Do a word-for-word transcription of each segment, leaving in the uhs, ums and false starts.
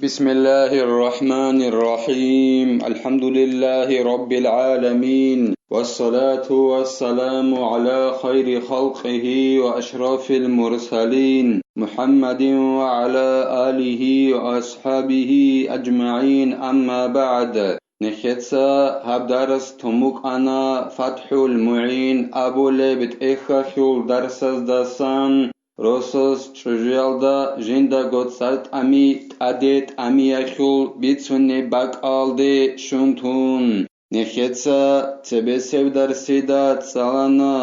بسم الله الرحمن الرحيم. الحمد لله رب العالمين. والصلاة والسلام على خير خلقه وأشرف المرسلين محمد وعلى آله وأصحابه أجمعين. أما بعد. Нехеца гьаб дарс тумукъана ФатхӀул МугӀин абулеб тӀехьалъул дарсаздасан. Росас чӀужуялда жиндаго цӀар тӀами тӀаде тӀамиялъул бицунеб бакӀалде щун тун. Нехеца цебесеб дарсида цӀалана,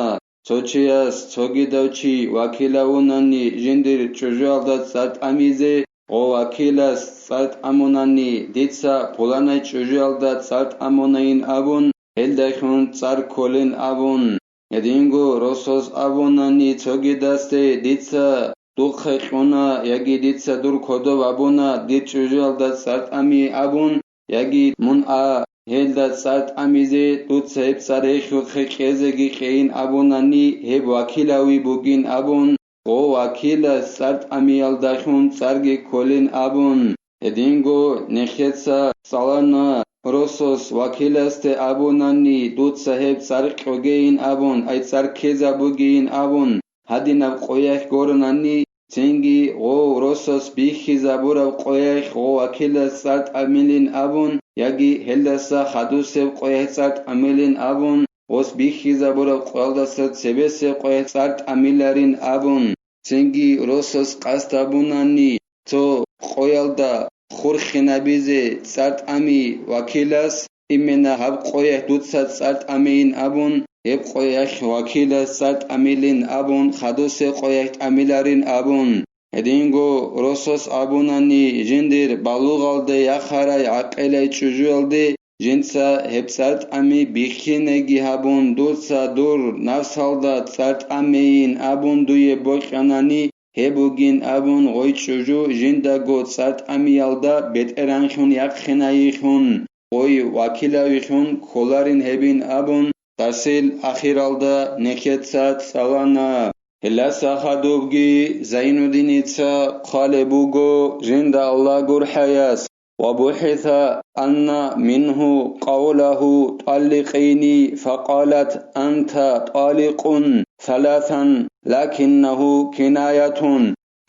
цо чияс цогидав чи вакилавунани жиндир чӀужуялда цӀар тӀамизе, гъо вакилас цӀар тӀамунани, дица пуланай чӀужуялда цӀар тӀамунайин абун, гьелдалъун цӀар кколин абун. Гьединго росас абунани цогидасде, дица духъе кьуна яги дица дур кодоб абуна дир чӀужуялда цӀар тӀами абун, яги мун а гьелда цӀар тӀамизе, дуца гьеб цӀар гьелъухъе кьезеги кьейин абунани, гьеб вакилави бугин абун, гъо вакилас цӀар тӀамиялдалъун цӀарги кколин абун. Гьединго нехеца цӀалана, росас вакиласде абунани, дуца гьеб цӀар кьогейин абун, ай цӀар ккезабугейин абун, гьадинаб къоялъ горунани, цинги гъов росас бихьизабураб къоялъ гъов вакилас цӀар тӀамилин абун, яги гьелдаса хадусеб къоялъ цӀар тӀамилин абун, гъос бихьизабураб къоялдаса цебесеб къоялъ цӀар тӀамиларин абун. Цинги росас къасд гьабунани, цо къоялда хурхинабизе цӀар тӀами вакилас, имена гьаб къоялъ дуца цӀар тӀамейин абун, гьеб къоялъ вакилас цӀар тӀамилин абун, хадусеб къоялъ тӀамиларин абун. Гьединго росас абунани, жиндир балугъалде яхарай гӀакъилай чӀужуялде жинца гьеб цӀар тӀами бихьинеги гьабун, дуца дур нафсалда цӀар тӀамейин абун дуе бокьанани, гьеб бугин абун гъой чӀужу жиндаго цӀар тӀамиялда бетӀергьанлъун яхъинайилъун, гъой вакилавилъун кколарин гьебин абун, дарсил ахиралда нехеца цӀалана. Гьелдаса хадубги Зайнудиница хъвалеб буго, жинда Аллагь гурхӀаяс, وبحث أن منه قوله طلقيني فقالت أنت طالق ثلاثا لكنه كناية.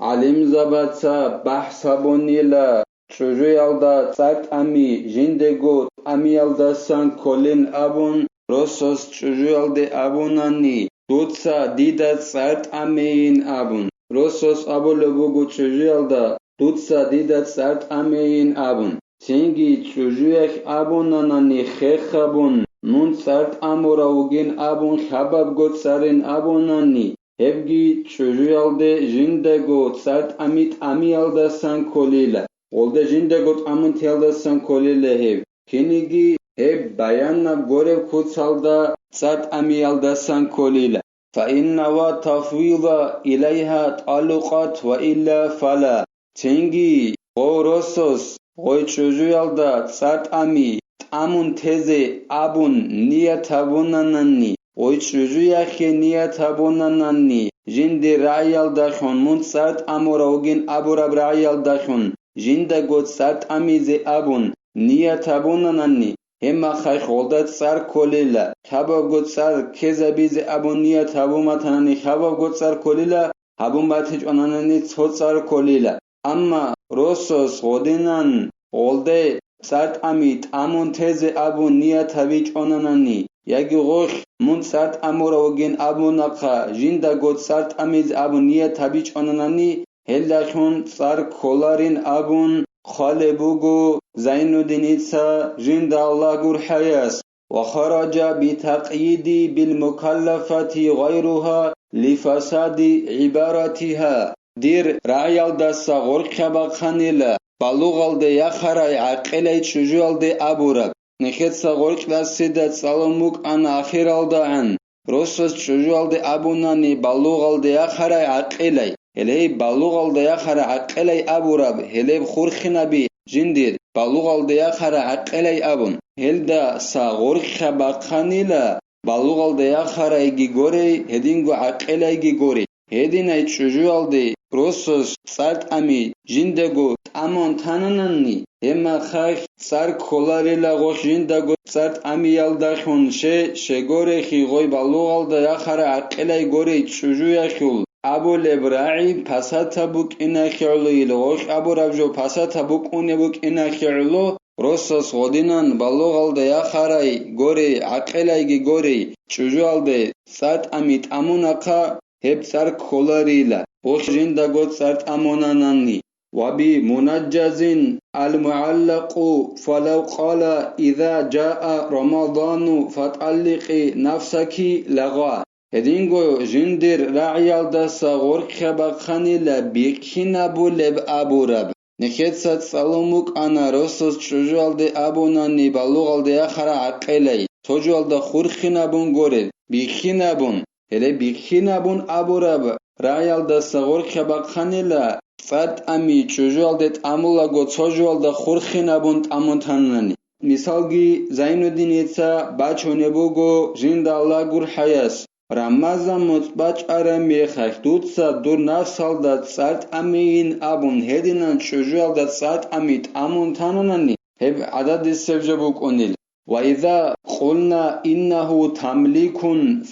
ГӀалимзабаца бахӀс гьабунила, чӀужуялда цӀар тӀами жиндего тӀамиялдасан кколин абун, росас чӀужуялде абунани, дуца дида цӀар тӀамейин абун. Росас абулеб буго чӀужуялда, дуца дида цӀар тӀамейин абун. Цинги чӀужуялъ абунанани хехабун, мун цӀар тӀамурав вугин абун лъабабго цӀарин абунани, гьебги чӀужуялде жиндаго цӀар тӀами тӀамиялдасан кколила, гъолда жиндаго тӀамун теялдасан кколила гьеб. Киниги гьеб баянаб гореб куцалда цӀар тӀамиялдасан кколила. فإن نوى تفويض إليها طلقت وإلا فلا. Цинги гъов росас гъой чӀужуялда цӀар тӀами тӀамун тезе абун ният гьабунанани, гъой чӀужуялъе ният гьабунанани, жиндир рагӀиялдалъун мун цӀар тӀамурав вугин абураб рагӀиялдалъун жиндаго цӀар тӀамизе абун ният гьабунанани, гьеб мехалъ гъолда цӀар кколила, лъабабго цӀар ккезабизе абун ният гьабун батанани, лъабабго цӀар кколила, гьабун батичӀонанани цо цӀар кколила. Амма росас гъодинан гъолде цӀар тӀами тӀамун тезе абун ният гьабичӀонанани, яги гъолъ мун цӀар тӀамурав вугин абунахъа, жиндаго цӀар тӀамизе абун ният гьабичӀонанани, гьелдалъун цӀар кколарин абун хъвалеб буго Зайнудиница, жинда Аллагь гурхӀаяс. وخرج بتقييدي بالمكلفة غيرها لفساد عبارتها. Дир рагӀиялдаса гъоркьа бахъанила, балугъалде яхарай гӀакъилай чӀужуялде абураб. Нехеца гъоркьдасида цӀалун букӀана ахиралдагӀан, росас чӀужуялде абунани балугъалде яхарай гӀакъилай. Гьеле балугъалда яхарай гӀакъилай абураб, гьелеб хурхинаби жиндир, балугъалда яхарай гӀакъилай абун, гьелдаса гъоркьа бахъанила, балугъалда яхарайги горей, гьединго гӀакъилайги горей. Гьединай чӀужуялде росас цӀар тӀами жиндаго тӀамун тананани, гьеб мехалъ цӀар кколарила гъолъ жиндаго цӀар тӀамиялдалъун, ще, щегорехи гъой балугъалда яхарай гӀакъилай горей чӀужуялъул абулеб рагӀи пасатаб букӀиналъе гӀоло, ил гъолъ абураб жо пасатаб букӀунеб букӀиналъе гӀоло, росас гъодинан балугъалда яхарай горей, гӀакъилайги горей чӀужуялде цӀар тӀами тӀамунахъа, гьеб цӀар кколарила гъолъ жиндаго цӀар тӀамунанани. وبمنجز المعلق فلو قال: إذا جاء رمضان فطلقي نفسك لغى. Гьединго жиндир рагӀиялдаса гъоркьа бахъанила бихьинабулеб абураб. Нехеца цӀалун букӀана росас чӀужуялде абунани балугъалде яхарай гӀакъилай, цо жоялда хурхинабун горел, бихьинабун, гьеле бихьинабун абураб рагӀиялдаса гъоркьа бахъанила цӀар тӀами чӀужуялде тӀамулаго цо жоялда хурхинабун тӀамун танани. Мисалги, Зайнуддиница бачунеб буго, жинда Аллагь гурхӀаяс, Рамазан муцӀ бачӀараб мехалъ дуца дур нафсалда цӀар тӀамейин абун, гьединан чӀужуялда цӀар тӀами тӀамун тананани, гьеб гӀададисеб жо букӀунел. وإذا قلنا إنه تمليك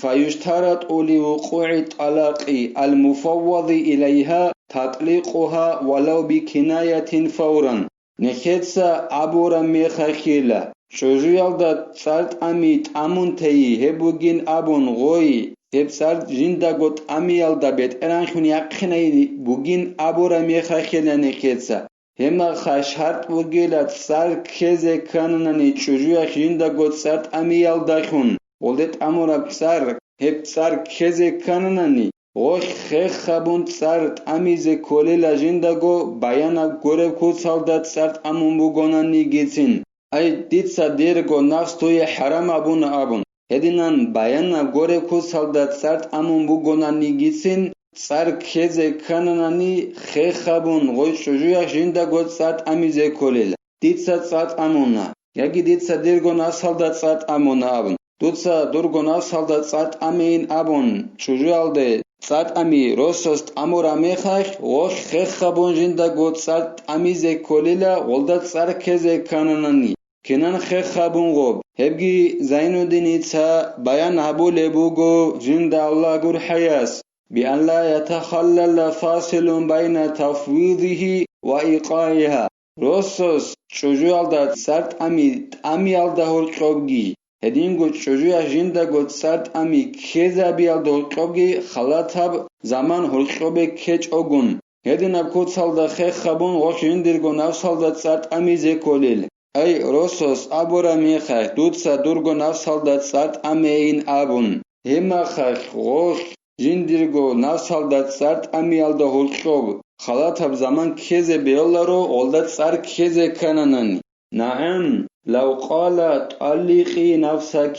فيشترط لوقوع الطلاق المفوض إليها تطليقها ولو بكناية فورا. Нехеца абураб мехалъила, чӀужуялда цӀар тӀами тӀамун тайи гьеб бугин абун гъой, гьеб цӀар жиндаго тӀамиялда бетӀергьанлъун яхъинай бугин абураб мехалъила нехеца, гьеб мехалъ шартӀ бугила цӀар ккезе ккананани чӀужуялъ жиндаго цӀар тӀамиялдалъун, гъолде тӀамураб цӀар, гьеб цӀар ккезе ккананани, гъолъ хехабун цӀар тӀамизе кколила жиндаго баянаб гуреб куцалда цӀар тӀамун бугонанигицин. Ай, дица дирго нафс дуе хӀарам абуна абун, гьединан баянаб гуреб куцалда цӀар тӀамун бугонанигицин, цӀар ккезе ккананани хехабун гъой чӀужуялъ жиндаго цӀар тӀамизе кколила. Дица цӀар тӀамуна, яги дица дирго нафсалда цӀар тӀамуна абун. Дуца дурго нафсалда цӀар тӀамейин абун, чӀужуялде цӀар тӀами росас тӀамураб мехалъ, гъолъ хехабун жиндаго цӀар тӀамизе кколила, гъолда цӀар ккезе ккананани. Кинан хехабун гъоб? Гьебги Зайнуддиница баян гьабулеб буго жинда Аллагь гурхӀаяс. بأن لا يتخلل فاصل بين تفويضه وإيقاعها. Росас чӀужуялда цӀар тӀами тӀамиялда гьоркьобги, гьединго чӀужуялъ жиндаго цӀар тӀами ккезабиялда гьоркьобги халатаб заман гьоркьобе ккечӀогун, гьединаб куцалда хехабун гъолъ жиндирго нафсалда цӀар тӀамизе кколел. Ай, росас абураб мехалъ дуца дурго нафсалда цӀар тӀамейин абун, гьеб мехалъ гъолъ жиндирго нафсалда цӀар тӀамиялда гьоркьоб халатаб заман ккезе бегьуларо, гъолда цӀар ккезе ккананани. نعم، لو قال: طلقي نفسك،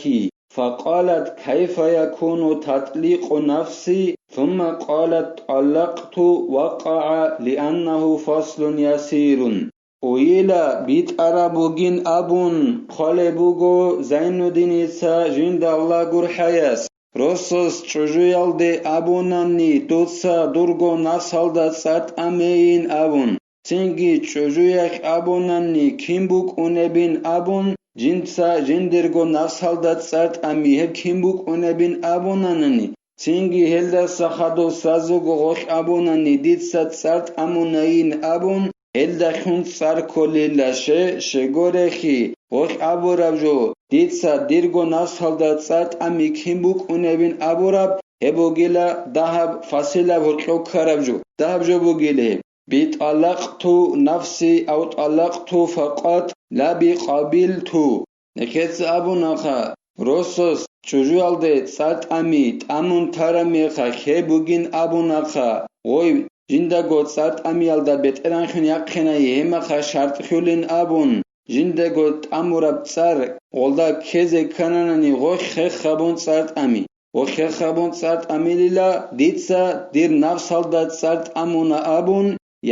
فقالت: كيف يكون تطليق نفسي؟ ثم قالت: طلقت، وقع، لأنه فصل يسير. Уйила битӀараб бугин абун хъвалеб буго Зайнуддиница жинда Аллагь гурхӀаяс, росас чӀужуялде абунани дуца дурго нафсалда цӀар тӀамейин абун, цинги чӀужуялъ абунани кин букӀунебин абун, жинца жиндирго нафсалда цӀар тӀами гьеб кин букӀунебин абунанани, цинги гьелдаса хадуб сазуго гъолъ абунани дица цӀар тӀамунайин абун, гьелдалъун цӀар кколила, ще, щегорехи, гъолъ абураб жо, дица дирго нафсалда цӀар тӀами кин букӀунебин абураб, гьеб бугила дагьаб фасилаб гьоркьоб ккараб жо, дагьаб жо бугила гьеб. بطلقت نفسي أو طلقت فقط، لا بقبلت. Нехеца абунаха, росас чӀужуялде цӀар тӀами тӀамун тараб мехалъ гьеб бугин абунаха, гъой жиндаго цӀар тӀамиялда бетӀергьанлъун яхъинай гьеб мехалъ шартӀлъулин абун, жиндаго тӀамураб цӀар гъолда ккезе ккананани гъолъ хехабун цӀар тӀами. Ва хехабун цӀар тӀамилила, дица дир нафсалда цӀар тӀамуна абун,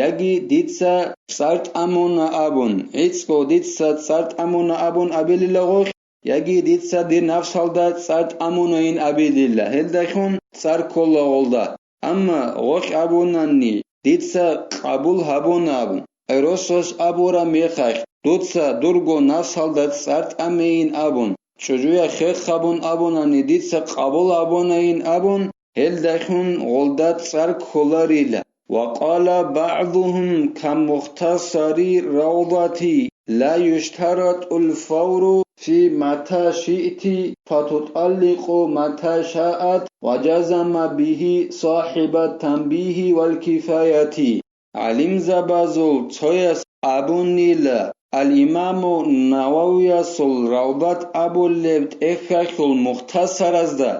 яги дица цӀар тӀамуна абун, гӀицӀго дица цӀар тӀамуна абун абилила гъолъ, яги дица дир нафсалда цӀар тӀамунайин абилила, гьелдалъун цӀар ккола гъолда. Амма гъолъ абунани, дица къабул гьабуна абун. Ай росас абураб мехалъ, дуца дурго нафсалда цӀар тӀамейин абун, чӀужуя хехабун абунани, дица къабул гьабунайин абун, гьелдалъун гъолда цӀар кколарила. وقال بعضهم كمختصر الروضة: لا يشترط الفور في متى شئت فتطلق متى شاءت، وجزم به صاحب التنبيه والكفاية. ГӀалимзабазул цояс абунила, ал-Имаму Нававиясул Равдат абулеб тӀехьалъул Мухтасаразда,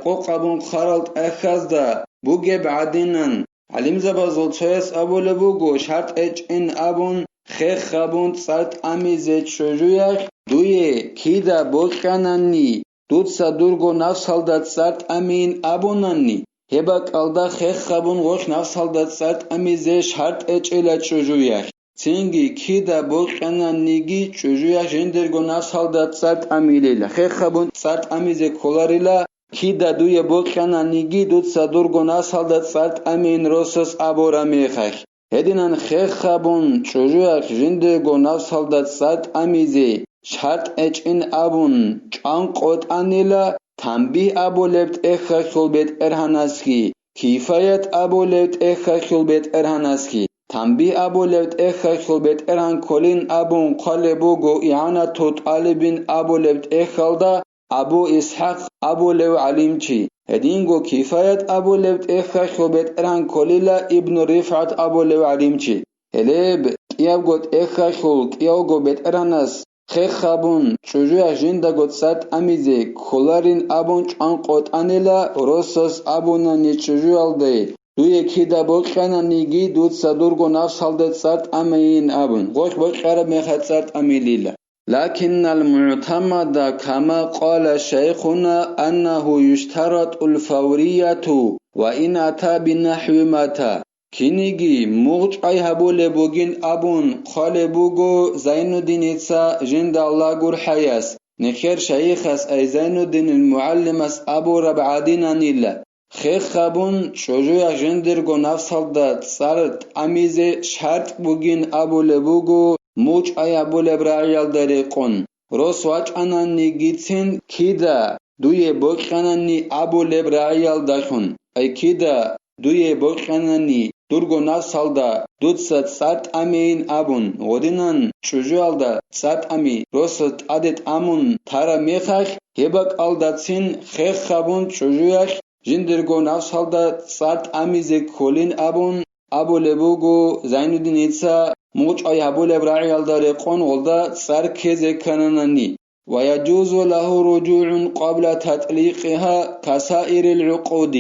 къокъабун хъарал тӀехьазда бугеб гӀадинан, гӀалимзабазул цояс абулеб буго, шартӀ гьечӀин абун, хехабун цӀар тӀамизе чӀужуялъ, дуе кида бокьанани, дуца дурго нафсалда цӀар тӀамийин абунани, гьеб бакӀалда хехабун гъолъ нафсалда цӀар тӀамизе шартӀ гьечӀила чӀужуялъ. Цинги кида бокьананиги чӀужуялъ жиндирго нафсалда цӀар тӀамилила, хехабун цӀар тӀамизе кколарила, кида дуе бокьананиги дуца дурго нафсалда цӀар тӀамийин росас абураб мехалъ. Гьединан хехабун чӀужуялъ жиндирго нафсалда цӀар тӀамизе шартӀ гьечӀин абун чӀван къотӀанила, танбигь абулеб тӀехьалъул бетӀергьанасги, кифаят абулеб тӀехьалъул бетӀергьанасги. Танбигь абулеб тӀехьалъул бетӀергьан кколин абун хъвалеб буго ИгӀанату тӀалибин абулеб тӀехьалда Абу ИсхӀакъ абулев гӀалимчи, гьединго кифаят абулеб тӀехьалъул бетӀергьан кколила Ибну РифгӀат абулев гӀалимчи. Гьелеб кӀиябго тӀехьалъул кӀиявго бетӀергьанас хехабун, чӀужуялъ жиндаго цӀар тӀамизе кколарин абун чӀван къотӀанила, росас абунани чӀужуялде, дуе кида бокьананиги дуца дурго нафсалда цӀар тӀамейин абун, гъолъ бокьараб мехалъ цӀар тӀамилила. لكن المعتمد كما قال شيخنا أنه يشترط الفورية وإن أتى بنحو متى. Киниги мугъчӀвай гьабулеб бугин абун хъвалеб буго Зайнуддиница жинда Аллагь гурхӀаяс, нехер шайихас ай Зайнуддинил мугӀалимас абураб гӀадинанила. Хехабун чӀужуялъ жиндирго нафсалда цӀар тӀамизе шартӀ бугин абулеб буго мугъчӀвай гьабулеб рагӀиялда рекъон, рос вачӀананигицин кида дуе бокьанани абулеб рагӀиялдалъун, ай кида дуе бокьанани дурго нафсалда дуца цӀар тӀамейин абун, гъодинан чӀужуялда цӀар тӀами росас тӀаде тӀамун тараб мехалъ, гьеб бакӀалдацин хехабун чӀужуялъ жиндирго нафсалда цӀар тӀамизе кколин абун абулеб буго Зайнуддиница мугъчӀвай гьабулеб рагӀиялда рекъон гъолда цӀар ккезе ккананани. ويجوز له الرجوع قبل تطليقها كسائر العقود.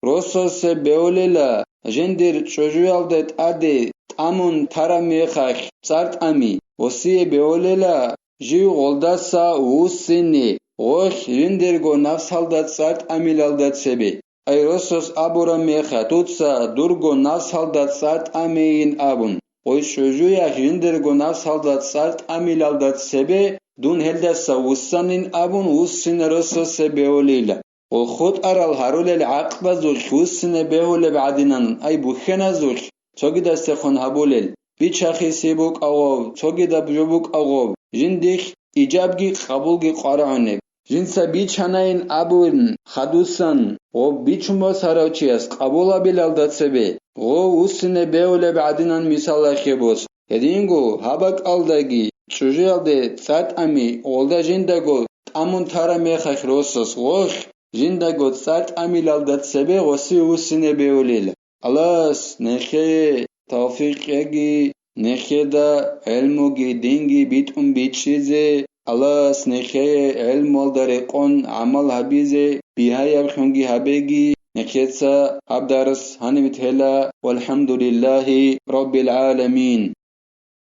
Росасе бевлела, жиндир чӀужуялде тӀаде тӀамун тараб мехалъ цӀар тӀами, осие бевлела, жив гъолдаса вуссине, гъолъ жиндирго нафсалда цӀар тӀамилалда цебе. Ай росас абураб мехалъ дуца дурго нафсалда цӀар тӀамейин абун, гъой чӀужуялъ жиндирго нафсалда цӀар тӀамилалда цебе дун гьелдаса вуссанин абун вуссине росасе бевлила. Гъол хутӀарал гьарулел гӀакъбазулъ вуссине бегьулеб гӀадинан, ай бухьеназулъ, цогидасехун гьабулел, бичахиси букӀа гъов, цогидаб жо букӀа гъов, жиндихъ ижабги къабулги къварагӀунеб. Жинца бичанайин абун хадусан, гъов бичун босарав чияс къабулабилалда цебе, гъов вуссине бегьулеб гӀадинан мисалалъе бос. Гьединго гьаб бакӀалдаги чӀужуялде цӀар тӀами гъолда жиндаго тӀамун тараб мехалъ росас гъолъ, жиндаго цӀар тӀамилалда цебе гъосие вуссине бегьулел. Аллагьас нехее тавфикъ кьеги, нехеда гӀелмуги динги битӀун бичӀчӀизе, Аллагьас нехее гӀелмуялда рекъон гӀамал гьабизе бигьаябхунги гьабеги, нехеца гьаб дарс гьаниб тела, валхӀамдулиллагьи раббил гӀаламин.